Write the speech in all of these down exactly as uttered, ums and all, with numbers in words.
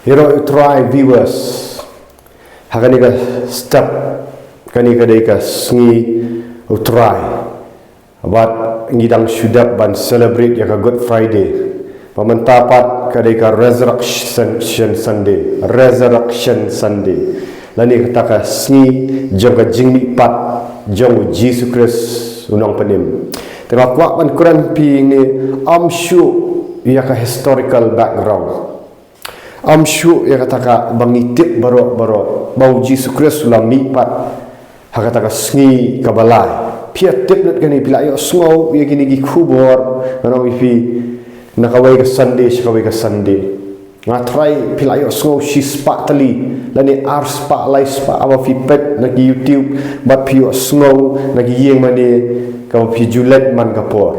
Ïaroh U Trai, viewers. Ha kane ka step, kane ka dei ka sngi U Trai. Bad ngi dang shu dep ban celebrate ïa ka Good Friday. Bad mynta pat ka dei ka Resurrection Sunday. Resurrection Sunday. Lane kata ka sngi jong ka jingmihpat jong U Jisu Khrist U Nongpynim. Te nga kwah ban kren phi ne, ym shuh ïa ka historical background. Ym shuh ïa kata kaba ngi tip baroh baroh ba U Jisu Khrist u la mihpat ha kata ka sngi kaba lai. Phi ïa tip lut kane, phi la ïohsngew ïa kine ki khubor, ngan ong ïa phi, na kawei ka Sunday sha kawei ka Sunday. Nga tharai phi la ïohsngew shispah tylli lane arspah laispah haba phi peit na ki YouTube, bad phi ïohsngew na ki ïing mane kaba phi ju leit man ka por.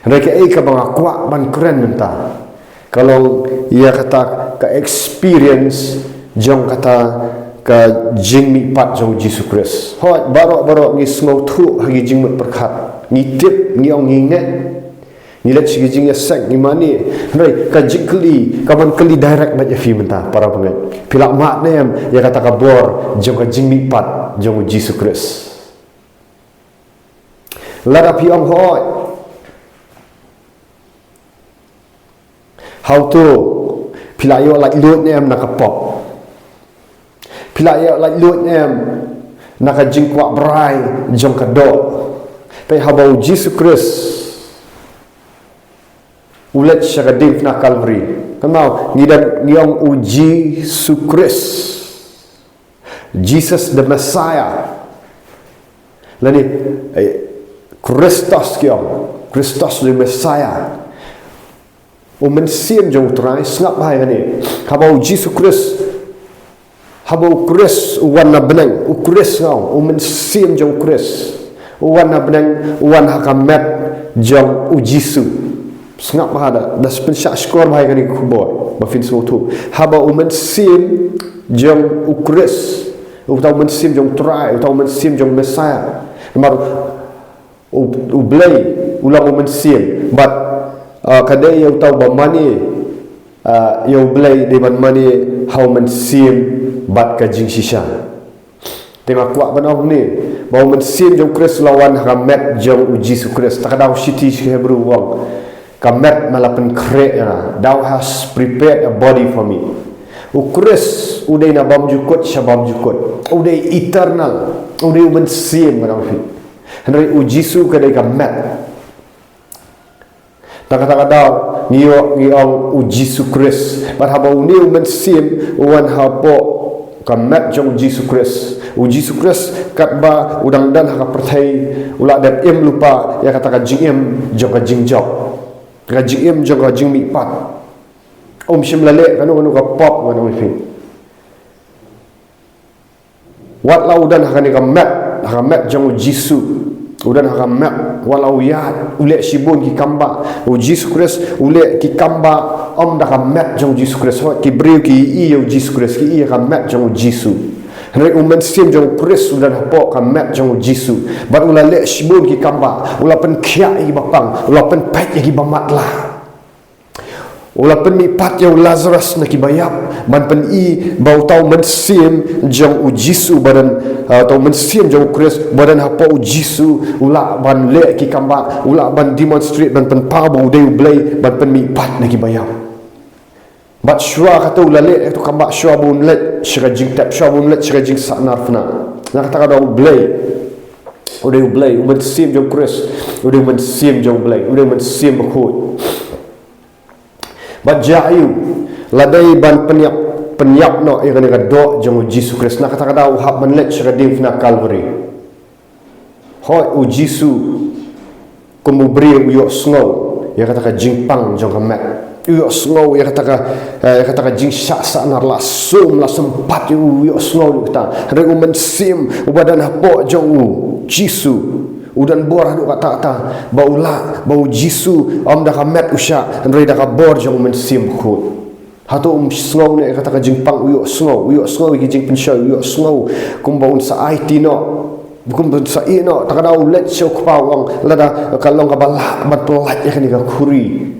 Hynrei kaei kaba nga kwah ban kren mynta ka long ïa kata ka experience jong kata ka jingmihpat jong U Jisu Khrist. Hooid, baroh baroh ngi sngewthuh ha ki jingmut pyrkhat, ngi tip, ngi ong, ngi ngeit, ngi leit sha ki jingïaseng, ngi mane. Hynrei ka jingkylli, ka ban kylli direct beit ïa phi mynta, para bangeit, phi la mad ne em ïa kata ka bor jong ka jingmihpat jong U Jisu Khrist? Lada phi ong hooid, hato phi la ïoh laitluid ne em na ka pop? Phi la ïoh laitluid ne em na ka jingkwah brai jong ka doh? Peit, haba U Jisu Khrist u leit sha ka diengphna Calvary, kynmaw, ngi dang, ngi ong U Jisu Khrist, Jesus the Messiah. Lane, eh, Christos ki ong, Christos the Messiah. U Mynsiem jong U Trai, sngap bha ïa kane. Haba U Jisu Khrist, haba U Khrist u wan na bneng, U Khrist, nga ong, U Mynsiem jong U Khrist u wan na bneng, u wan ha ka met jong U Jisu. Sngap bha, da, da pynshah shkor bha ïa kane ka khubor ba phin sngewthuh. Haba U Mynsiem jong U Khrist, uta U Mynsiem jong U Trai, uta U Mynsiem jong U Messiah. Namar U, U Blei u long U Mynsiem, bad, ah, ka dei ïa uta uba mane, ah, ïa U Blei, dei ban mane ha U Mynsiem bad ka jingshisha. Te nga kwah ban ong ne, ba U Mynsiem jong U Khrist u la wan ha ka met jong U Jisu Khrist. Te ka daw shithi sha ki Hebru u ong, ka met me la pynkhreh ïa nga. Thou hast prepared a body for me. U Khrist u dei na bymjukut sha bymjukut. U dei eternal. U dei U Mynsiem, ngan ong ïa phi. Hynrei U Jisu ka dei ka met. Te kata ka daw ngi ïoh, ngi ong U Jisu Khrist. Bad haba une U Mynsiem u wan hapoh ka met jong U Jisu Khrist, U Jisu Khrist katba u dang don ha ka pyrthei, u la dep im lypa ïa kata ka jingim jong ka jingjop, ka jingim jong ka jingmihpat. Um shym la leh kano kano ka pop, ngan ong ïa phi. Wat la u don ha kane ka met, ha ka met jong U Jisu, u don ha ka met, wat la u ïaid, u leh shibun ki kambah. U Jisu Khrist u leh ki kambah ym da ka met jong U Jisu Khrist. Hooid, ki briew ki ïohi ïa U Jisu Khrist, ki ïohi ïa ka met jong U Jisu. Hynrei U Mynsiem jong U Khrist u don hapoh ka met jong U Jisu. Bad u la leh shibun ki kambah, u la pynkhiah ïa ki bapang, u la pynpeit ïa ki bamatlah. U la pynmihpat ïa u Lazarus na ki baïap, ban pyni ba uta U Mynsiem jong U Jisu ba don, uh, uta U Mynsiem jong U Khrist ba don hapoh U Jisu, u lah ban leh ki kambah, u lah ban demonstrate, ban pynpaw ba u dei U Blei, ban pynmihpat na ki baïap. Bad shuwa kato u la leh ïa kato kambah, shuwa ba un leit sha ka jingtep, shuwa ba un leit sha ka jingsahnarphna. Na kata ka daw U Blei u dei U Blei, U Mynsiem jong U Khrist u dei U Mynsiem jong U Blei, u dei U Mynsiem Bakhuid. Bad jia aiu, la dei ban pynïap, pynïap noh ïa kane ka doh jong U Jisu Khrist. Na kata ka daw u hap ban leit sha ka diengphna Calvary. Hooid, U Jisu kum u briew u ïohsngew ïa kata ka jingpang jong ka met. U ïohsngew ïa kata ka, eh, ïa kata ka jingshah sahnar, la sum, la sympat ïa u, u ïohsngew ïa kata. Hynrei U Mynsiem uba don hapoh jong U Jisu u don bor haduh katta katta ba u lah, ba U Jisu ym da ka met u shah, hynrei da ka bor jong U Mynsiem Bakhuid. Hato um sngew ne ïa kata ka jingpang? U ïohsngew, u ïohsngew ïa ki jingpynshoi, u ïohsngew kumba un sa aiti noh, kumba un sa ïeh noh. Te ka daw u leit sha U Kpa, u ong, lada ka long kaba lah ban pyllait ïa kane ka khuri.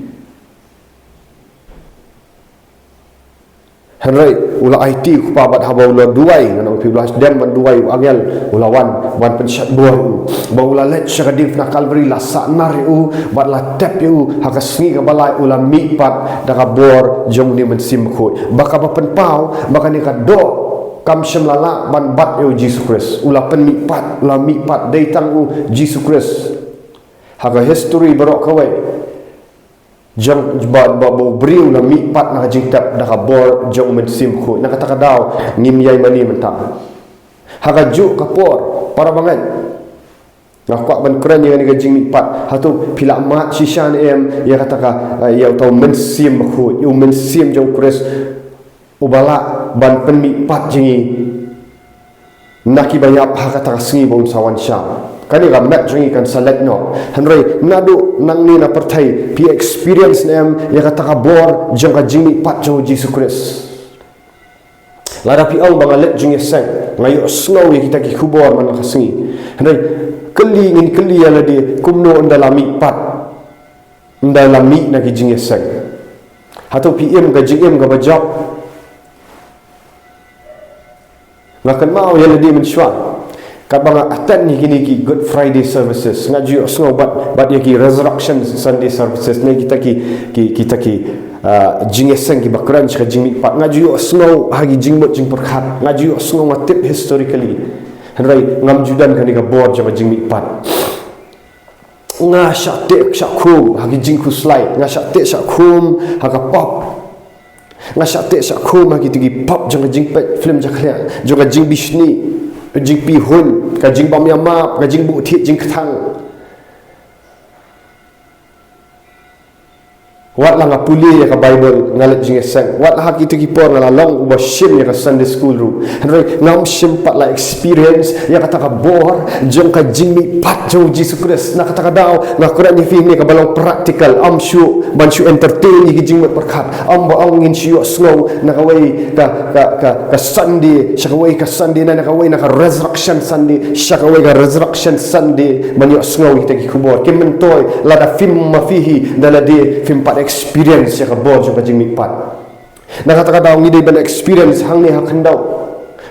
Hynrei u la aiti u Kpa bad haba u la duwai, ngan ong ïa phi, u la dem ban duwai, u angel u la wan ban pynshad bor ïa u. Ba u la leit sha ka diengphna Kalbari, la sah nar ïa u bad la tep ïa u. Ha ka sngi kaba lai u la mihpat da ka bor jong une u Mynsiem Bakhuid. Ba kaba pynpaw ba kane ka doh kam shym la lah ban bat ïa u Jisu Khrist. U la pynmihpat, u la mihpat, dei tang u Jisu Khrist ha ka history baroh kawei jong ba, ba, ba u briew u la mihpat na ka jingtep da ka bor jong u Mynsiem Bakhuid. Na kata ka daw ngim ïai mane mynta. Ha kajuh ka por, para bangeit, nga kwah ban kren ïa kane ka jingmihpat. Hato phi la mad shisha ne em ïa kata ka, eh, ïa uta u Mynsiem Bakhuid, ïa u Mynsiem jong u Khrist uba lah ban pynmihpat jong ngi na kiba ïap ha kata ka sngi ba un sa wan shaw? Kane ka met jong ngi kan sa leit noh. Hynrei naduh nangne na pyrthei, phi experience ne em ïa kata ka bor jong ka jingmihpat jong u Jisu Khrist? Lada phi ong ba nga leit jingïaseng, nga ïohsngew ïa kita ki khubor man la ka sngi. Hynrei kylli, ngin kylli ïa lade, kumno ynda la mihpat, ynda la mih na ki jingïaseng? Hato phi im ka jingim kaba jop? Nga kynmaw ïa lade mynshuwa katba nga attend ïa kine ki Good Friday services, nga ju ïohsngew bad, bad ïa ki Resurrection Sunday services, ne kita ki, ki, kita ki, ah, jingïaseng kiba kren sha ka jingmihpat. Nga ju ïohsngew ha ki jingmut jingpyrkhat, nga ju ïohsngew, nga tip historically. Hynrei ngam ju don kane ka bor jong ka jingmihpat. Nga shah teh shah khum ha ki jingkhuslai, nga shah teh shah khum ha ka pop. Nga shah teh shah khum ha kito ki pop jong ka jingpeit film jakhlia, jong ka jingbishni, jingpihun, ka jingbym ïamap, ka jingbuh thied jingkthang. Wat la nga pule ïa ka Bible, nga leit jingïaseng. Wat la ha kito ki por nga la long uba shim ïa ka Sunday school ruh. Hynrei ngam shym pat la experience ïa kata ka bor jong ka jingmihpat jong u Jisu Khrist. Na kata ka daw nga kren ïa phi ne kaba long practical. Ym shu ban shu entertain ïa ki jingmut pyrkhat. Ym ba ong ngin shu ïohsngew na kawei ka, ka, ka, ka Sunday sha kawei ka Sunday, na, na kawei na ka Resurrection Sunday sha kawei ka Resurrection Sunday ban ïohsngew ïa kita ki khubor. Ki myntoi lada phim ma phi hi da lade phim pat experience ïa ka bor jong ka jingmihpat. Na kata ka daw ngi dei ban experience hangne ha khyndew.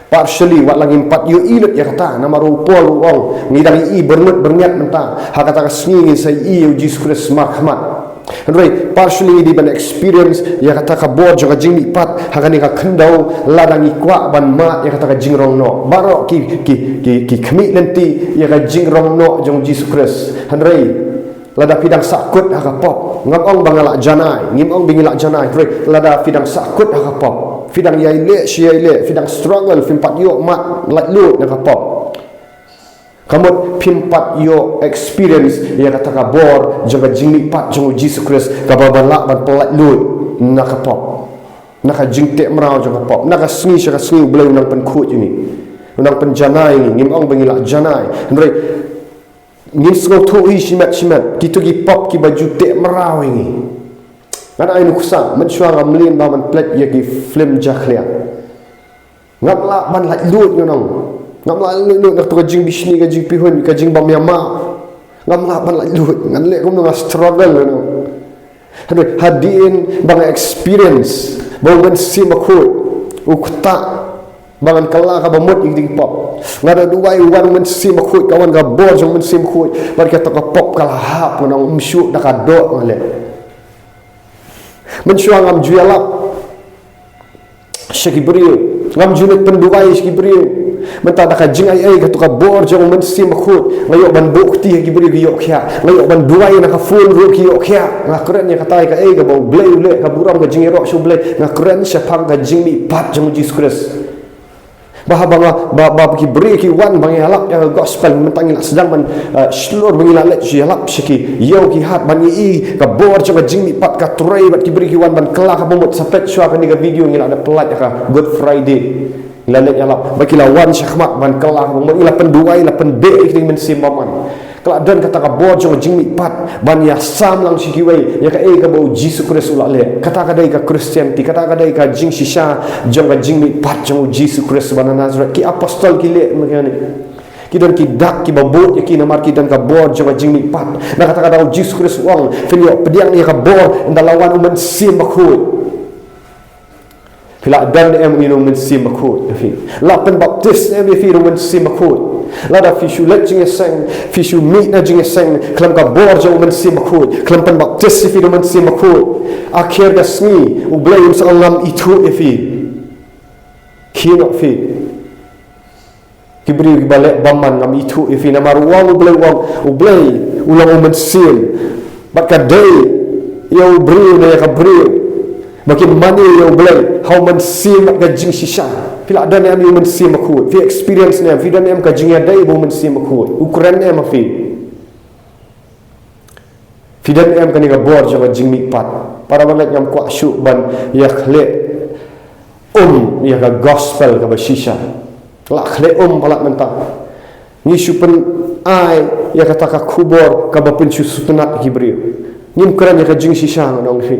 Partially, wat la ngim pat ïohi lut ïa kata, namar u Paul u ong ngi dang ïohi byrngut byrngiat mynta. Ha kata ka sngi ngin sa ïohi ïa u Jisu Khrist markhmat. Hynrei partially ngi dei ban experience ïa kata ka bor jong ka jingmihpat ha kane ka khyndew lada ngi kwah ban mad ïa kata ka jingrong noh. Baroh ki, ki, ki, ki khmih lynti ïa ka jingrong noh jong u Jisu Khrist. Hynrei lada phi dang sahkut ha ka pop, ngam ong ba nga la janai, ngim ong ba ngi la janai, hynrei lada phi dang sahkut ha ka pop, phi dang ïai leh shi ïai leh, phi dang struggle, phim pat ïoh mad laitluid na ka pop, ka mut phim pat ïoh experience ïa kata ka bor jong ka jingmihpat jong u Jisu Khrist kaba lah ban pyllaitluid na ka pop, na ka jingteh mraw jong ka pop. Na ka sngi sha ka sngi U Blei u nang pynkhuid ïa ngi, u nang pynjanai ïa ngi. Ngim ong ba ngi la janai, hynrei ngin sngewthuh hi shimet shimet kito ki pop kiba ju teh mraw ïa ngi. Ngan ai nuksa, mynshuwa nga mlien bha ban peit ïa ki film jakhlia. Ngam lah ban laitluid, ngan ong. Ngam lah laitluid na kato ka jingbishni, ka jingpihun, ka jingbym ïamap. Ngam lah ban laitluid, ngan leh kumno, nga struggle, ngan ong. Hynrei hadien ba nga experience ba u Mynsiem Bakhuid u ktah ba ngan kylla kaba mut ïa ki pop, nga da duwai, wan u Mynsiem Bakhuid, ka wan ka bor jong u Mynsiem Bakhuid, bad kata ka pop ka la hap, ngan ong, ym shuh da ka doh nga leh. Mynshuwa ngam ju ïalap sha ki briew, ngam ju leit pynduwai sha ki briew. Mynta da ka jingaiei kato ka bor jong u Mynsiem Bakhuid, nga ïoh ban buh kti ha ki briew ki ïoh khiah, nga ïoh ban duwai na ka phone ruh ki ïoh khiah. Nga kren ïa kata ïa kaei kaba U Blei u leh, ka burom ka jingïaroh sha U Blei. Nga kren shaphang ka jingmihpat jong u Jisu Khrist. Ba haba nga, ba, ba ki briew ki wan ba ngi ïalap ïa ka gospel, mynta ngi la sdang ban, eh, shlur ba ngi la leit ïalap sha ki ïew ki hat ban ïohi ka bor jong ka jingmihpat, ka trei bad ki briew ki wan ban kylla kaba mut. Sa peit shuwa kane ka video, ngi la da pyllait ïa ka Good Friday. Ngi la leit ïalap, ba ki la wan shakhmat ban kylla kaba mut, ngi la pynduwai, la pynbeh ïa ki mynsiem bymman. Ka la don kata ka bor jong ka jingmihpat ban ïasamlang sha kiwei ïa kaei kaba u Jisu Khrist u la leh. Kata ka dei ka Christianity, kata ka dei ka jingshisha jong ka jingmihpat jong u Jisu Khrist ba na Nazareth. Ki apostol ki leh ma kane. Ki don ki dak kiba bud ïa ki namar ki don ka bor jong ka jingmihpat. Na kata ka daw u Jisu Khrist u ong, phin ïoh pdiang ïa ka bor ynda la wan u Mynsiem Bakhuid. Phi la don ne em ïa u Mynsiem Bakhuid ïa phi? La pynbaptis ne em ïa phi da u Mynsiem Bakhuid? Lada phi shu leit jingïaseng, phi shu mih na jingïaseng khlem ka bor jong u Mynsiem Bakhuid, khlem pynbaptis ïa phi da u Mynsiem Bakhuid, akhir ka sngi U Blei un sa ong, ngam ithuh ïa phi. Khie noh phi. Ki briew kiba leh bymman, ngam ithuh ïa phi. Namar u ong, U Blei u ong, U Blei u long u Mynsiem. Bad ka dei ïa u briew ne ïa ka briew ba kin mane ïa U Blei ha u Mynsiem bad ka jingshisha. Phi la don ne em ïa u Mynsiem Bakhuid? Phi experience ne em? Phi don ne em ka jingïadei bad u Mynsiem Bakhuid? U kren ne em ha phi? Phi don ne em kane ka bor jong ka jingmihpat? Para bangeit, ngam kwah shuh ban ïa khleh um ïa ka gospel kaba shisha. La khleh um palat mynta. Ngi shu pyn-ai ïa kata ka khubor kaba pynsngewtynnat ïa ki briew. Ngim kren ïa ka jingshisha, ngan ong ïa phi.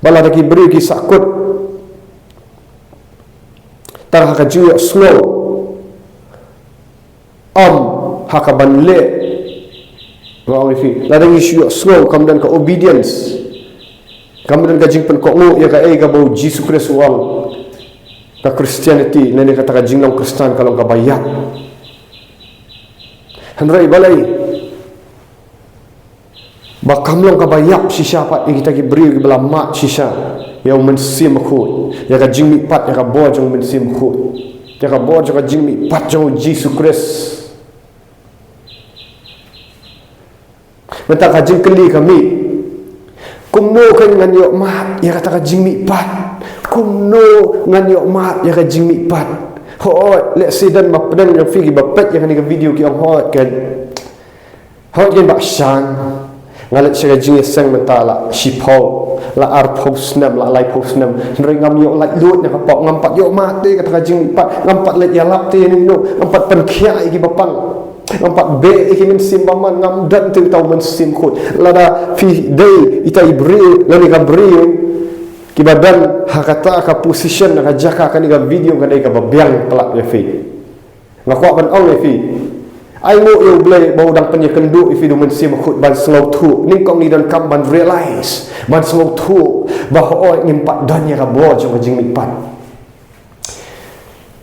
Ba lada ki briew ki sahkut tang ha ka jingïohsngew, ym ha ka ban leh. Nga ong ïa phi, lada ngi shu ïohsngew, kam don ka obedience, kam don ka jingpynkohnguh ïa kaei kaba u Jisu Khrist u ong, ka Christianity lane kata ka jinglong Khristan ka long kaba ïap. Hynrei balei ba kam long kaba ïap shisha pat ïa kita ki briew kiba la mad shisha ïa u Mynsiem Bakhuid, ïa ka jingmihpat, ïa ka bor jong u Mynsiem Bakhuid, ïa ka bor jong ka jingmihpat jong u Jisu Khrist? Mynta ka jingkylli ka mih, kumno kan ngan ïoh mad ïa kata ka jingmihpat? Kumno ngan ïoh mad ïa ka jingmihpat? Hooid, lehse don ba pdeng jong phi kiba peit ïa kane ka video ki ong, hooid kan, hooid kan Bah Shan, nga leit sha ka jingïaseng mynta la shiphew, la arphew snem, la laiphew snem, hynrei ngam ïoh laitluid na ka pop, ngam pat ïoh mad te kata ka jingmihpat, ngam pat leit ïalap te ïa uno uno, ngam pat pynkhiah ïa kiba pang, ngam pat beh ïa ki mynsiem bymman, ngam don te uta u Mynsiem Bakhuid. Lada phi dei ita i briew lane ka briew kiba don ha kata ka position, ha ka jaka, kane ka video ka dei kaba biang palat ïa phi. Nga kwah ban ong ïa phi, ai nguh ïa U Blei ba u dang pynïakynduh ïa phi da u Mynsiem Bakhuid ban sngewthuh. Nyngkong ngi donkam ban realize, ban sngewthuh ba hooid, ngim pat don ïa ka bor jong ka jingmihpat.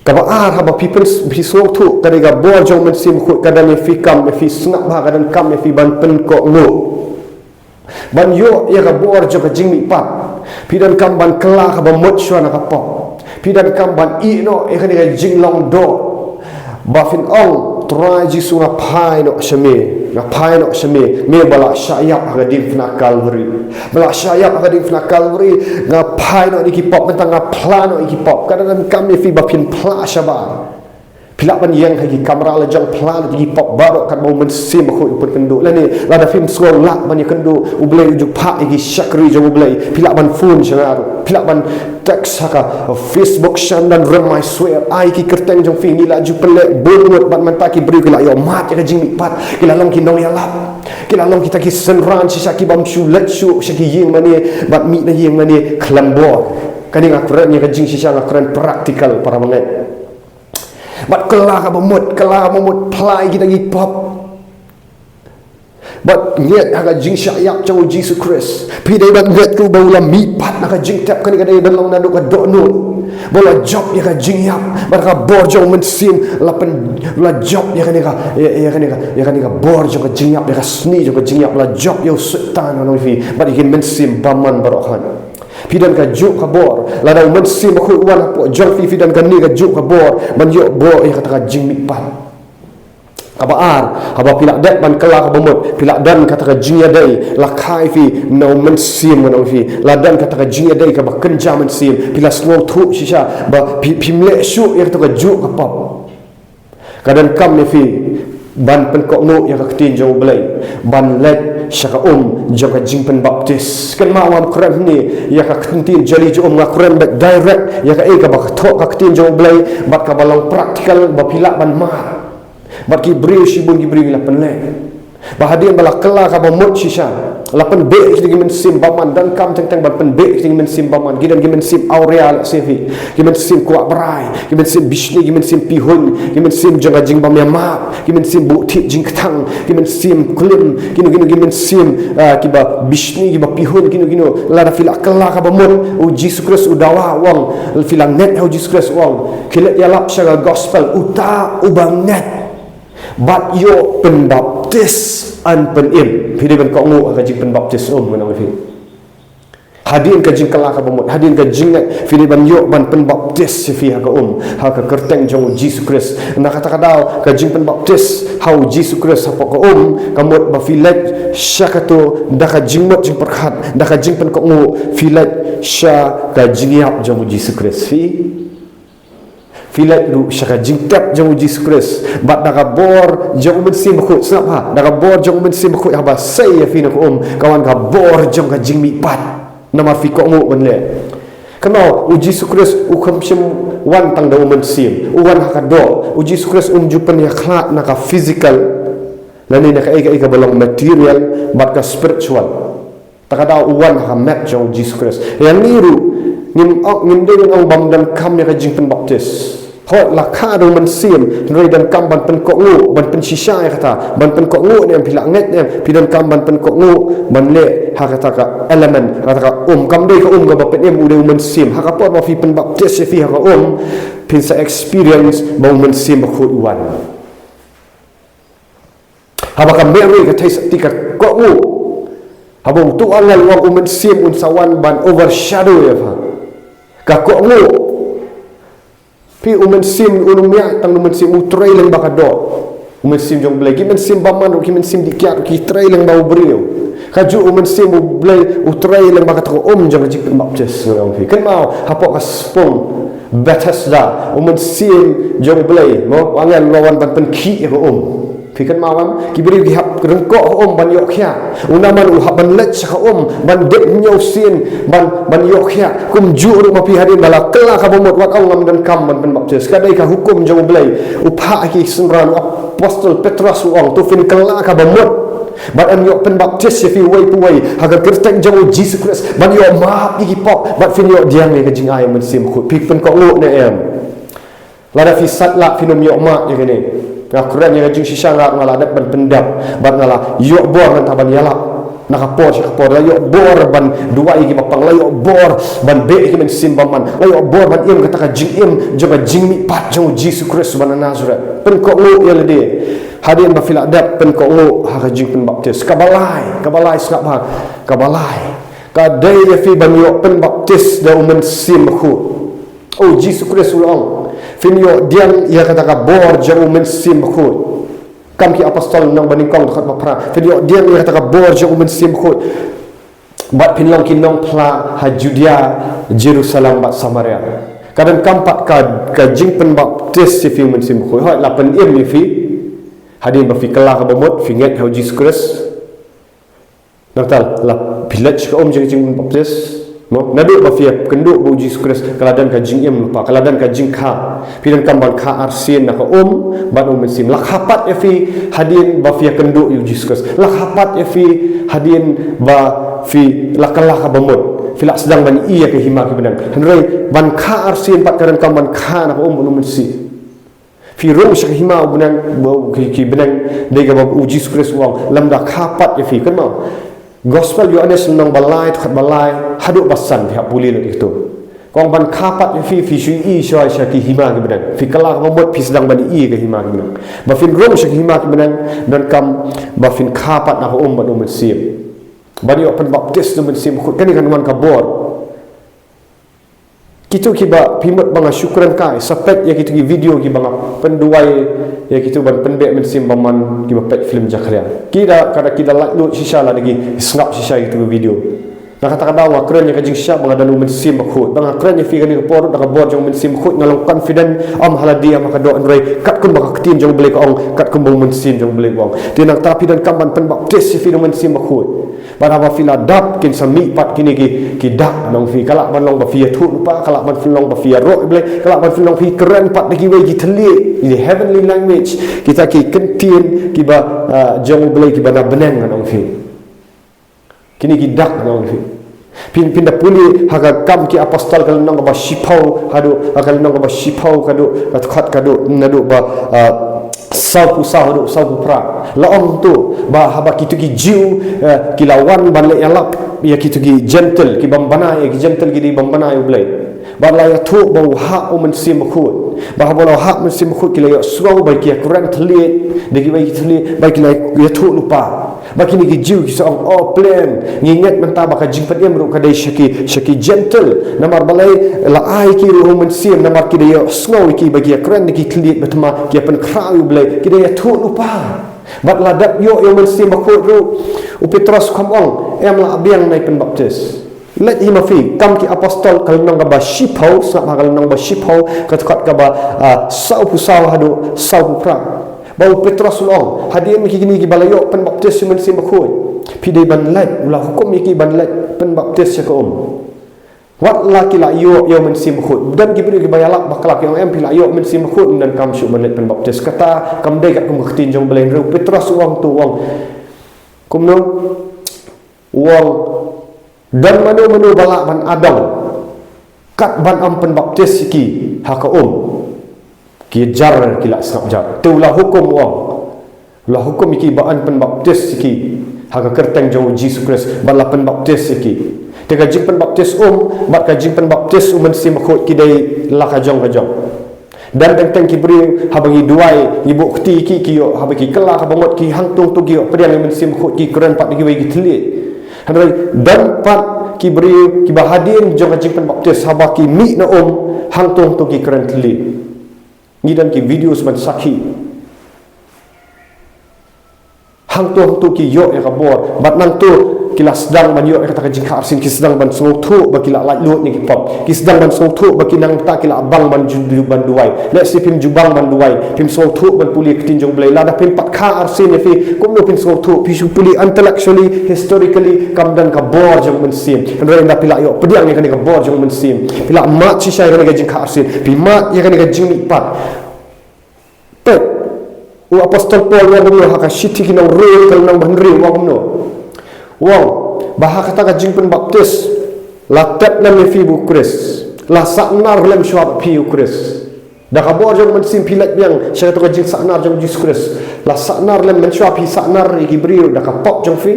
Kaba ar, haba phi pyn, phi sngewthuh ka dei ka bor jong u Mynsiem Bakhuid, ka don ïa phi kam, ïa phi sngap bha, ka donkam ïa phi ban pynkohnguh. Ban ïoh ïa ka bor jong ka jingmihpat, phi donkam ban kylla kaba mut shuwa na ka pop. Phi donkam ban ïeh noh ïa kane ka jinglong doh ba phin ong, Trai Jisu, nga phai noh sha me, nga phai noh sha me, me ba la shah ïap ha ka diengphna Kalbari. Ba la shah ïap ha ka diengphna Kalbari, nga phai noh na ki pop, mynta nga phla noh ïa ki pop. Ka donkam ïa phi ba phin phla shabar. Phi lah ban ïeng ha ki kamra la jong, phla la ki pop baroh katba u Mynsiem Bakhuid u pynkynduh. Lane lada phim sngew lah ban ïakynduh, U Blei u ju phah ïa ki shakri jong U Blei. Phi lah ban phone sha nga ruh, phi lah ban text ha ka Facebook Shandan Rymmaiswer. Ai ki kyrteng jong phi, ngi la ju pynleh bun ngut bad mynta ki briew ki la ïoh mad ïa ka jingmihpat, ki la long ki nongïalap, ki la long kita ki synran shisha ki bym shu leit shuh sha ki ïing mane bad mih na ïing mane khlem bor. Kane nga kren ïa ka jingshisha, nga kren practical, para bangeit. Bad kylla kaba mut, kylla kaba mut, phla ïa kita ki pop. Bad ngeit ha ka jingshah ïap jong u Jisu Khrist. Phi dei ban ngeit ruh ba u la mihpat na ka jingtep, kane ka dei ban long naduh ka dohnud. Ba u la jop ïa ka jingïap, bad ka bor jong u Mynsiem la pyn, la jop ïa kane ka, ïa, ïa kane ka, ïa kane ka bor jong ka jingïap, ïa ka sni jong ka jingïap, la jop ïa u Soitan, ngan ong ïa phi, bad ïa ki mynsiem bymman baroh. Phi don kajuh ka bor, lada u Mynsiem Bakhuid u wan hapoh jong phi, phi don kane kajuh ka bor ban ïoh bor ïa kata ka jingmihpat. Kaba ar, haba phi lah dep ban kylla kaba mut, phi lah don kata ka jingïadei, la kha ïa phi na u Mynsiem, ngan ong ïa phi, la don kata ka jingïadei kaba kynja mynsiem, phi la sngewthuh shisha ba phi, phim leh shuh ïa kata kajuh ka pop. Ka donkam ïa phi ban pynkohnguh ïa ka ktien jong U Blei, ban leit sha ka um jong ka jingpynbaptis. Kynmaw, ngam kren hangne ïa ka ktien jali jong um, nga kren beit direct ïa kaei kaba thoh ka ktien jong U Blei bad kaba long practical ba phi lah ban mad. Bad ki briew, shibun ki briew ki la pynleh. Ba hadien ba la kylla kaba mut shisha, la pynbeit ïa ki mynsiem bymman, donkam teng teng ban pynbeit ïa ki mynsiem bymman, ki don ki mynsiem awria lehse phi, ki mynsiem kwah brai, ki mynsiem bishni, ki mynsiem pihun, ki mynsiem jong ka jingbymïamap, ki mynsiem buh thied jingkthang, ki mynsiem klim, kino kino ki mynsiem, ah, kiba bishni, kiba pihun, kino kino, lada phi la kylla kaba mut, u Jisu Khrist u dawa u ong, phi la ngeit ha u Jisu Khrist u ong, khie leit ïalap sha ka gospel, uta uba ngeit bad ïoh pynbaptis yn pynim. Phi dei ban kohnguh ha ka jingpynbaptis um, ngan ong ïa phi. Hadien ka jingkylla kaba mut, hadien ka jingngeit, phi dei ban ïoh ban pynbaptis ïa phi ha ka um, ha ka kyrteng jong u Jisu Khrist. Na kata ka daw ka jingpynbaptis ha u Jisu Khrist hapoh ka um, ka mut ba phi leit sha kato da ka jingmut jingpyrkhat, da ka jingpynkohnguh, phi leit sha ka jingïap jong u Jisu Khrist. Phi Phi leit ruh sha ka jingtep jong u Jisu Khrist. Bad da ka bor jong u Mynsiem Bakhuid, sngap ha, da ka bor jong u Mynsiem Bakhuid, haba sei ïa phi na ka um, ka wan ka bor jong ka jingmihpat. Namar phi kohnguh ban leh. Kynmaw, u Jisu Khrist u kham shym wan tang da u mynsiem, u wan ha ka doh. U Jisu Khrist um ju pynïakhlad na ka physical, lane na kaei kaei kaba long material, bad ka spiritual. Ta ka daw u wan ha ka met jong u Jisu Khrist. Ïa ngi ruh, ngim ong, ngim dei ban ong bym donkam ïa ka jingpynbaptis. Hooid, la kha da u Mynsiem, hynrei donkam ban pynkohnguh, ban pynshisha ïa kata, ban pynkohnguh ne em, phi la ngeit ne em, phi donkam ban pynkohnguh, ban leh ha kata ka element, ha kata ka um, kam dei ka um kaba pynim, u dei u Mynsiem. Ha ka por ba phi pynbaptis ïa phi ha ka um, phin sa experience ba u Mynsiem Bakhuid u wan. Haba ka Mary ka theisotti ka kohnguh. Haba uto u angel u ong u Mynsiem un sa wan ban overshadow ïa pha, ka kohnguh. Phi, u Mynsiem un ym ïaid tang da u Mynsiem, u trei lyngba ka doh. U Mynsiem jong u Blei, ki mynsiem bymman ruh, ki mynsiem dih kiad ruh, ki trei lyngba u briew. Kajuh u Mynsiem u Blei u trei lyngba kata ka um jong ka jingpynbaptis, ngan ong ïa phi. Kynmaw, hapoh ka spung Bethesda, u Mynsiem jong u Blei, mo, u angel u la wan ban pynkhih ïa ka um. Phi kynmaw em? Ki briew ki hap ryngkoh ha um ban ïoh khiah. U Naaman u hap ban leit sha ka um ban dep hynñiew sien, ban, ban ïoh khiah. Kumjuh ruh ma phi, hadien ba la kylla kaba mut, wat ong ngam donkam ban pynbaptis. Ka dei ka hukum jong u Blei. U phah ha ki synran, u apostol Petros u ong, to phin kylla kaba mut, bad yn ïoh pynbaptis ïa phi uwei pa uwei ha ka kyrteng jong u Jisu Khrist ban ïoh map ïa ki pop, bad phin ïoh diang ïa ka jingai u Mynsiem Bakhuid. Phi pynkohnguh ne em? Lada phi sat lah, phin ym ïoh map ïa kane. Nga kren ïa ka jingshisha, nga, nga la dep ban pyndep, bad nga la ïoh bor mynta ban ïalap na ka por sha ka por, la ïoh bor ban duwai ïa kiba pang, la ïoh bor ban beh ïa ki mynsiem bymman, la ïoh bor ban im kata ka jingim jong ka jingmihpat jong u Jisu Khrist uba na Nasareth. Pynkohnguh ïa lade. Hadien ba phi la dep pynkohnguh ha ka jingpynbaptis, kaba lai, kaba lai, sngap ha, kaba lai, ka dei ïa phi ban ïoh pynbaptis da u Mynsiem Bakhuid. U Jisu Khrist u la ong, phin ïoh diang ïa kata ka bor jong u Mynsiem Bakhuid. Kam Ki Apostol lynnong banyngkong dkhot ba phra, phin ïoh diang ïa kata ka bor jong u Mynsiem Bakhuid, bad phin long ki nongphla ha Judea, Jerusalem bad Samaria. Ka donkam pat ka, ka jingpynbaptis ïa phi u Mynsiem Bakhuid. Hooid, la pynim ïa phi hadien ba phi kylla kaba mut, phi ngeit ha u Jisu Khrist. Nangta la phi leit sha ka um jong ka jingpynbaptis, mo? Naduh ba phi ïakynduh bad u Jisu Khrist, ka la don ka jingim lypa, ka la don ka jingkha. Phi donkam ban kha arsien na ka um bad u Mynsiem. La kha pat ïa phi hadien ba phi ïakynduh ïa u Jisu Khrist. La kha pat ïa phi hadien ba phi la kylla kaba mut, phi la sdang ban ïohi ïa ka hima ki bneng. Hynrei ban kha arsien pat ka donkam ban kha na ka um bad u Mynsiem. Phi rung sha ka hima u bneng, ba, ki, ki bneng, dei kaba u Jisu Khrist u ong, lymda kha pat ïa phi, kynmaw. Gospel Ïoannis lynnong ba lai, dkhot ba lai haduh ba san, phi hap pule lut ïa kato. Ka ong ban kha pat ïa phi, phi shu ïohi shuwa sha ki hima ki bneng. Phi kylla kaba mut, phi sdang ban ïohi ïa ka hima ki bneng. Ba phin rung sha ka hima ki bneng, donkam ba phin kha pat na ka um bad u Mynsiem, ban ïoh pynbaptis da u Mynsiem Bakhuid. Kane kan wan ka bor. Kito kiba, phi mut ba nga shu kren kai, sa peit ïa kito ki video kiba nga pynduwai ïa kito ban pynbeh mynsiem bymman, kiba peit film Jakhlia. Ki da, ka da, ki da laitluid shisha lada ki sngap shisha ïa kito ki video. Na kata ka daw nga kren ïa ka jingshisha ba nga don u Mynsiem Bakhuid. Ba nga kren ïa phi kane ka por, da ka bor jong u Mynsiem Bakhuid, nga long confident, ym ha lade ym ha ka doh, hynrei katkum ba ka ktien jong u Blei ka ong, katkum ba u Mynsiem jong u Blei u ong. Te nangta phi donkam ban pynbaptis ïa phi da u Mynsiem Bakhuid. Bad haba phi la dap, kin sa mih pat kine ki, ki dak, nong phi, ka lah ban long ba phi ïathuh lypa, ka lah ban long ba phi ïaroh ïa U Blei, ka lah ban long phi kren pat da kiwei ki thylliej, in the heavenly language, kita ki kyntien kiba, ah, jong U Blei kiba na bneng, nong phi. Kine ki dak, nong phi. Phin, phin da pule ha ka Kam ki Apostol ka lynnong kaba shiphew haduh, ha ka lynnong kaba shiphew haduh, ka dkhot haduh, naduh ba, ah, sawphew saw haduh sawphew phra. La ong to, ba haba kito ki Jiw, eh, ki la wan ban leit ïalap ïa kito ki Jentil, ki bym bna ïa ki Jentil, ki dei bym bna ïa U Blei. Bad la ïathuh ba u hap U Mynsiem Bakhuid. Bad haba la hap U Mynsiem Bakhuid ki la ïohsngew ba ki ïakren thylliej, da kiwei ki thylliej, bad ki la ïathuh lypa. Bad kine ki Jiw ki sa ong, "Oh, plain, ngi ngeit mynta ba ka jingpynim ruh ka dei sha ki, sha ki Jentil. Namar balei la ai ki ruh U Mynsiem, namar ki da ïohsngew ïa ki ba ki ïakren da ki thylliej, bad tang ma ki ïapynkhraw ïa U Blei, ki da ïathuh lypa." Bad la dep ïoh ïa U Mynsiem Bakhuid ruh, u Petros u kham ong, "Em, lah biang, nai pynbaptis." Leit hi ma phi, Kam ki Apostol ka lynnong kaba shiphew, sngap ha ka lynnong ba shiphew, ka dkhot kaba, ah, sawphew saw haduh sawphew phra. Ba u Petros u ong, hadien kine kiba la ïoh pynbaptis ïa U Mynsiem Bakhuid, phi dei ban leit, u la hukum ïa ki ban leit pynbaptis ïa ka um. Wat la ki la ïoh ïa U Mynsiem Bakhuid. Don ki briew kiba ïalap bakla, ki ong, "Em, phi la ïoh U Mynsiem Bakhuid, ym donkam shuh ban leit pynbaptis." Kata kam dei katkum ka ktien jong U Blei, hynrei u Petros u ong to, u ong, kumno? U ong, "Don mano mano ba lah ban adong kat ban ym pynbaptis ïa ki ha ka um? Ki jar ki la sngap jar." Te u la hukum, u ong, u la hukum ïa ki ba yn pynbaptis ïa ki ha ka kyrteng jong U Jisu Khrist, bad la pynbaptis ïa ki. Te ka jingpynbaptis um bad ka jingpynbaptis U Mynsiem Bakhuid ki dei la ka jong ka jong. Don teng teng ki briew, haba ngi duwai, ngi buh kti ïa ki, ki ïoh, haba ki kylla kaba mut, ki hangto hangto ki ïoh pdiang ïa U Mynsiem Bakhuid, ki kren pat da kiwei ki thylliej. Hynrei don pat ki briew kiba hadien jong ka jingpynbaptis, haba ki mih na um, hangto hangto ki kren thylliej. Ngi don ki videos ban sakhi. Hangto hangto ki ïoh ïa ka bor, bad nangto ki la sdang ban ïoh ïa kata ka jingkha arsien, ki sdang ban sngewthuh ba ki la laitluid na ki pop, ki sdang ban sngewthuh ba ki nangta ki la bang ban ju, ban duwai. Lehse phim ju bang ban duwai, phim sngewthuh ban pule ktien jong U Blei. Lada phim pat kha arsien ïa phi, kumno phin sngewthuh? Phi shu pule intellectually, historically, kam don ka bor jong U Mynsiem. Hynrei ynda phi la ïoh pdiang ïa kane ka bor jong U Mynsiem, phi la mad shisha ïa kane ka jingkha arsien, phi mad ïa kane ka jingmihpat. Peit, u Apostol Paul u ong kumno ha ka shithi ki nong Rom ka lynnong ba hynriew, u ong kumno? U ong ba ha kata ka jingpynbaptis la tep lem ïa phi bad U Khrist, la sahnar lem shuwa bad phi ïa U Khrist. Da ka bor jong U Mynsiem phi leit biang sha kato ka jingsahnar jong U Jisu Khrist. La sahnar lem, mynshuwa phi sahnar ïa ki briew da ka pop jong phi.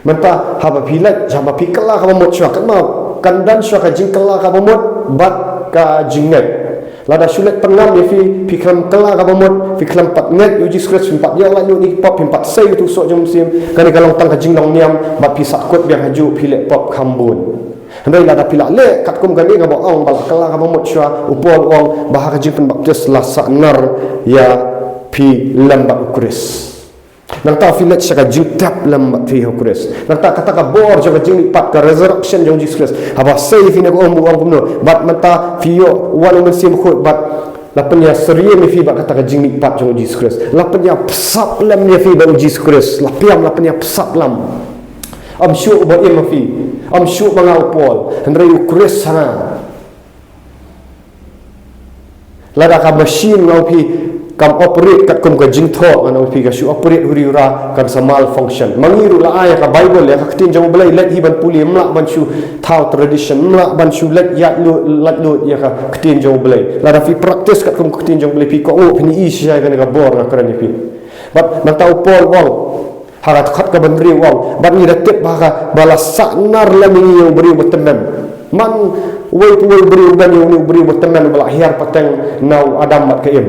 Mynta haba phi leit, haba phi kylla kaba mut shuwa, kan ma, kan don shuwa ka jingkylla kaba mut bad ka jingngeit. Lada shu leit pynngam ïa phi, phi khlem kylla kaba mut, phi khlem pat ngeit ïa U Jisu Khrist, phim pat ïoh laitluid na ki pop, phim pat sei ïa utu u soh jong U Mynsiem, kane ka long tang ka jinglong niam, bad phi sahkut biang hajuh, phi leh pop kham bun. Hynrei lada phi la leh katkum kane kaba ong ba la kylla kaba mut shuwa, u Paul u ong ba ha ka jingpynbaptis la sahnar ïa phi lem bad U Khrist. Nangta phi leit sha ka jingtep lem bad phi ha U Khrist. Nangta kata ka bor jong ka jingmihpat, ka resurrection jong U Jisu Khrist, haba sei ïa phi na ka um, u ong kumno? Bad mynta phi ïoh wan U Mynsiem Bakhuid bad la pynïasyriem ïa phi bad kata ka jingmihpat jong U Jisu Khrist. La pynïapsap lem ïa phi bad U Jisu Khrist. La pdiang, la pynïapsap lem. Ym shuh ba im ma phi, ym shuh ma nga u Paul, hynrei U Khrist ha nga. Lada ka machine, nga ong ïa phi, kam operate katkum ka jingthoh, nga ong ïa phi, ka shu operate huri hura, kan sa malfunction. Ma ngi ruh la ai ïa ka Bible, ïa ka ktien jong U Blei, leit hi ban pule, ym lah ban shu thaw tradition, ym lah ban shu leit ïaid lut, leit lut ïa ka ktien jong U Blei. Lada phi practice katkum ka ktien jong U Blei, phi kohnguh, phin ïohi shisha ïa kane ka bor nga kren ïa phi. Bad nangta u Paul u ong ha ka dkhot kaba hynriew u ong, bad ngi da tip ba ka, ba la sahnar lem ïa ngi ïa u briew ba tymmen. Man uwei pa uwei u briew, ban ïa une u briew ba tymmen uba la hiar pateng na u Adam bad ka Im.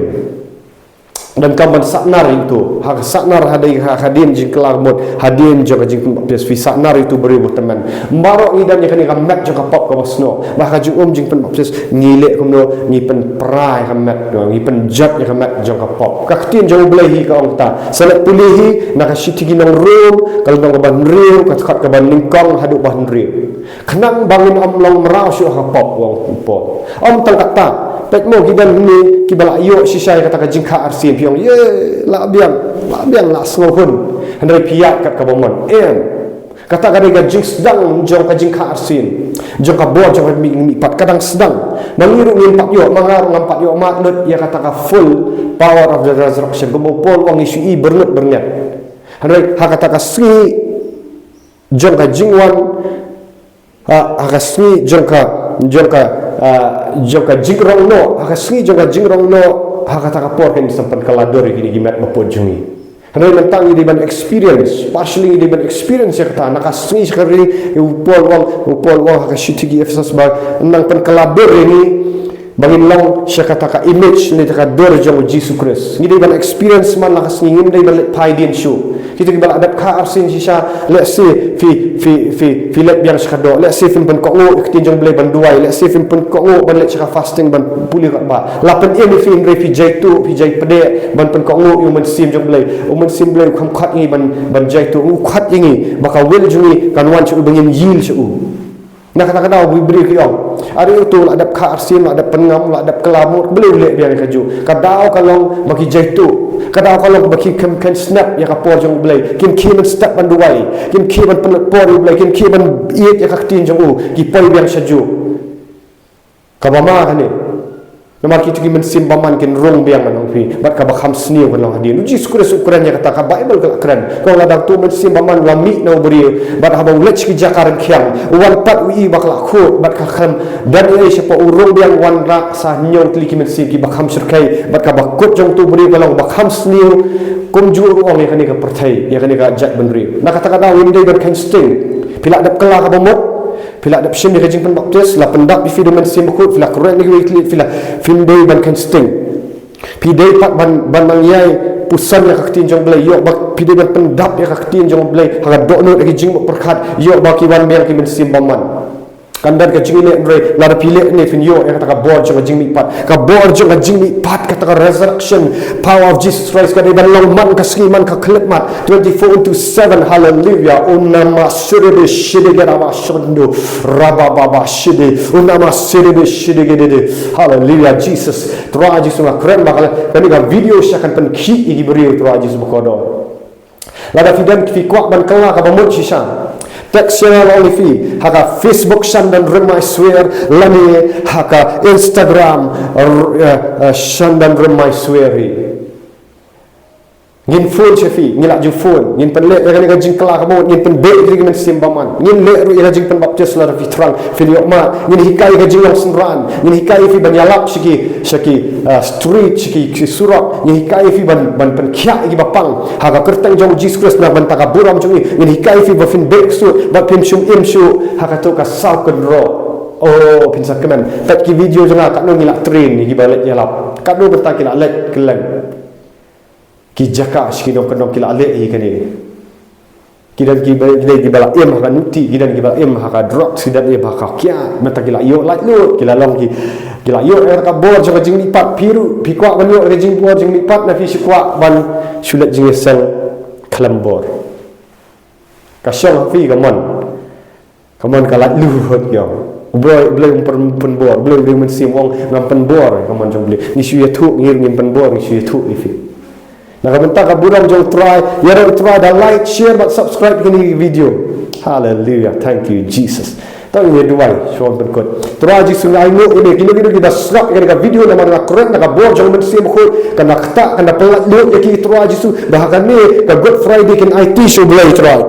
Donkam ban sahnar ïa uto. Ha ka sahnar, ha dei ha, hadien jingkylla ka mut, hadien jong ka jingpynbaptis, phi sahnar ïa uto u briew ba tymmen. Baroh ngi don ïa kane ka met jong ka pop kaba snoh. Ba ha ka jingum jingpynbaptis ngi leh kumno? Ngi pynpra ïa ka met, ngi pynjot ïa ka met jong ka pop. Ka ktien jong U Blei hi ka ong kumta. Sa leit pule hi na ka shithi ki nong Rom, ka lynnong kaba hynriew, ka dkhot kaba nyngkong haduh ba hynriew. Khnang ba ngin ym long mraw shuh ha ka pop, u ong u Paul. Ym tang katta, peit mo, ki don hangne kiba la ïoh shisha ïa kata ka jingkha arsien, phi ong, "Ïe, lah biang, lah biang, lah sngewhun." Hynrei phi ïaid kat kaba mon. Em. Kata ka dei ka jingsdang jong ka jingkha arsien, jong ka bor jong ka mih, mihpat, ka dang sdang. Ma ngi ruh ngim pat ïoh, ma nga ruh ngam pat ïoh mad lut ïa kata ka full power of the resurrection. Kumba u Paul u ong, ngi shu i byrngit byrngit. Hynrei ha kata ka sngi jong ka jingwan, ha, ha ka sngi jong ka, jong ka, ah, jong ka jingrong noh, ha ka sngi jong ka jingrong noh, ha kata ka por kan sa pynkylla dur ïa kine ki met ba pud jong ngi. Hynrei mynta ngi dei ban experience, partially ngi dei ban experience ïa kata, na ka sngi sha ka ri, u Paul u ong, u Paul u ong ha ka shithi ki Ephesus ba nang pynkylla dur ïa ngi, ba ngin long sha kata ka image ne kata ka dur jong u Jisu Khrist. Ngi dei ban experience man la ka sngi, ngim dei ban leit phai dien shuh. Kito kiba la dep kha arsien shisha, lehse phi, phi, phi, phi leit biang sha ka doh, lehse phim pynkohnguh ïa ka ktien jong u Blei ban duwai, lehse phim pynkohnguh ban leit sha ka fasting ban pule katba. La pynim ïa phi hynrei phi jaituh, phi jai pdeng ban pynkohnguh ïa u Mynsiem jong u Blei. U Mynsiem Blei u kham khot ïa ngi ban, ban jaituh, u khot ïa ngi ba ka will jong ngi kan wan sha u, ba ngin yield sha u. Na kata ka daw u briew ki ong, are uto u la dep kha arsien, la dep pynngam, la dep kylla mut, balei u leh biang ïa kajuh? Ka daw ka long ba ki jaituh. Ka daw ka long ba ki khlem kheiñ snep ïa ka por jong u Blei. Kim khie ban step ban duwai, kim khie ban pynlut por ïa u Blei, kim khie ban ïeit ïa ka ktien jong u. Ki poi biang shajuh. Kaba ma kane. Namar kito ki mynsiem bymman kin rung biang, ngan ong ïa phi, bad kaba kham sniew kan long hadien. U Jisu Khrist u kren ïa kata, ka Baibl ka la kren. Ka ong lada uto u mynsiem bymman u la mih na u briew, bad haba u leit sha ki jaka rangkhia, u wan pat u ïohi ba ka la khuid, bad ka khlem don ei ei shapoh, u rung biang, u wanrah sa hynñiew tylli ki mynsiem kiba kham shyrkhei, bad kaba kut jong uto u briew ka long ba kham sniew. Kumjuh ruh ong ïa kane ka pyrthei, ïa kane ka jaitbynriew. Na kata ka daw ngim dei ban kheiñ sting. Phi la dep kylla kaba mut, phi la dep shim ïa ka jingpynbaptis, la pyndap ïa phi da u Mynsiem Bakhuid, phi la kren ïa kiwei ki thylliej, phi la, phim dei ban kheiñ sting. Phi dei pat ban, ban nang ïai puson ïa ka ktien jong u Blei, ïoh ba phi dei ban pyndap ïa ka ktien jong u Blei ha ka dohnud ïa ki jingmut pyrkhat, ïoh ba ki wan biang ki mynsiem bymman. Kan don ka jingïaleh, hynrei lada phi leh ne phin ïoh ïa kata ka bor jong ka jingmihpat, ka bor jong ka jingmihpat, kata ka resurrection power of Jesus Christ ka dei ban long man ka sngi man ka khyllipmat, twenty-four into seven. Hallelujah. Unama sirebe shide geraba shondo, rababa shide. Unama sirebe shide gedede. Hallelujah, Jesus. Trai Jisu, nga kren ba kane ka video shisha kan pynkhih ïa ki briew, Trai Jisu bakordor. Lada phi don, phi kwah ban kylla kaba mut shisha, text ïa nga, la ong ïa phi ha ka Facebook Shandan Rymai Swer, lane ha ka Instagram, r-, eh, eh, Shandan Rymai Swer. Ngin phone sha phi, ngi la ju phone, ngin pynleh ïa kane ka jingkylla kaba mut, ngin pynbeh ïa ki mynsiem bymman, ngin leh ruh ïa ka jingpynbaptis lada phi thrang phin ïoh mad, ngin hikai ïa ka jinglong synran, ngin hikai ïa phi ban ïalap sha ki, sha ki, ah, street, sha ki, ki surok, ngin hikai ïa phi ban, ban pynkhiah ïa kiba pang ha ka kyrteng jong u Jisu Khrist, na ka bynta ka burom jong ngi, ngin hikai ïa phi ba phin beh ksuid, ba phim shym im shuh ha kato ka saw kynroh. Oh, phin sa kmen, peit ki video jong nga, katno ngi la train ïa kiba leit ïalap, katno bynta ki la leit kylleng. Ki jaka sha ki nongkyndong ki la leh ïa kane. Ki don kiba, ki don kiba la im ha ka nuti, ki don kiba la im ha ka drugs, ki don im ha ka kiad, mynta ki la ïoh laitluid, ki la long ki, ki la ïoh ïa ka bor jong ka jingmihpat. Phi ruh phi kwah ban ïoh ïa ka jingbor jingmihpat, ne phi shu kwah ban shu leit jingïaseng khlem bor? Ka shong ha phi, ka mon. Ka mon ka laitluid, ïa. U Blei, U Blei um pyn-, pynbor, U Blei, U Blei u Mynsiem u ong ngam pynbor, ka mon jong U Blei. Ngi shu ïathuh, ngi, ngim pynbor, ngi shu ïathuh ïa phi. Na ka bynta ka burom jong U Trai, ïaroh U Trai da like, share bad subscribe ïa kine ki video. Hallelujah. Thank you, Jesus. To ngin ïa duwai, shuwa ban pynkut. Trai Jisu, nga ainguh ïa kine, kine, kine kiba sngap ïa kane ka video, namar nga kren da ka bor jong U Mynsiem Bakhuid, kan da ktah, kan da pynlaitluid ïa ki, Trai Jisu, ba ha kane ka Good Friday kin aiti sha U Blei, Trai.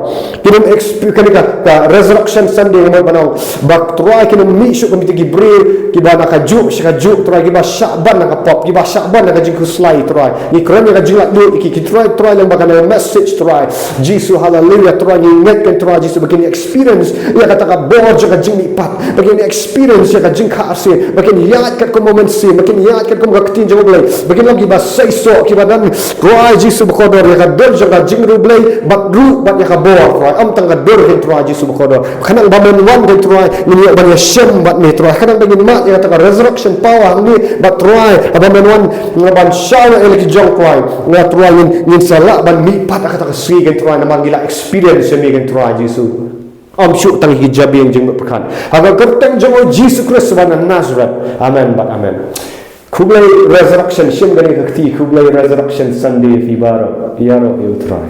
Kin ym exp-, kane ka, ka Resurrection Sunday, nga mut ban ong, ba Trai kin ym mih shuh kum kita ki briew kiba na kajuh sha kajuh, Trai, kiba shah ban na ka pop, kiba shah ban na ka jingkhuslai, Trai. Ngi kren ïa ka jinglaitluid ïa ki, ki Trai, Trai, lem bad kane ka message, Trai Jisu, hallelujah, Trai, ngi ngeit, Trai Jisu, ba kin experience ïa kata ka bor jong ka jingmihpat, ba kin experience ïa ka jingkha arsien, ba kin ïaid katkum U Mynsiem, ba kin ïaid katkum ka ktien jong U Blei, ba kin long kiba seisoh, kiba don, Trai Jisu bakordor, ïa ka dur jong ka jingriewblei bad ruh bad ïa ka bor, Trai. Ym tang ka dur, Trai Jisu bakordor. Khnang ba men wan, Trai, ngin ïoh ban ïashem bad me, Trai. Khnang ba ngin mad ïa kata ka resurrection power hangne, bad Trai, haba men wan, nga ban shaw ïa la ki jong, Trai. Nga, Trai, ngin, ngin sa lah ban mihpat ha kata ka sngi, Trai, namar ngi la experience ïa me, Trai Jisu. Ym shuh tang ki jabieng jingmut pyrkhat. Ha ka kyrteng jong U Jisu Khrist uba na Nazareth. Amen bad amen. Khublei Resurrection, shim kane ka kti, khublei Resurrection Sunday ïa phi baroh. Ïaroh ïa U Trai.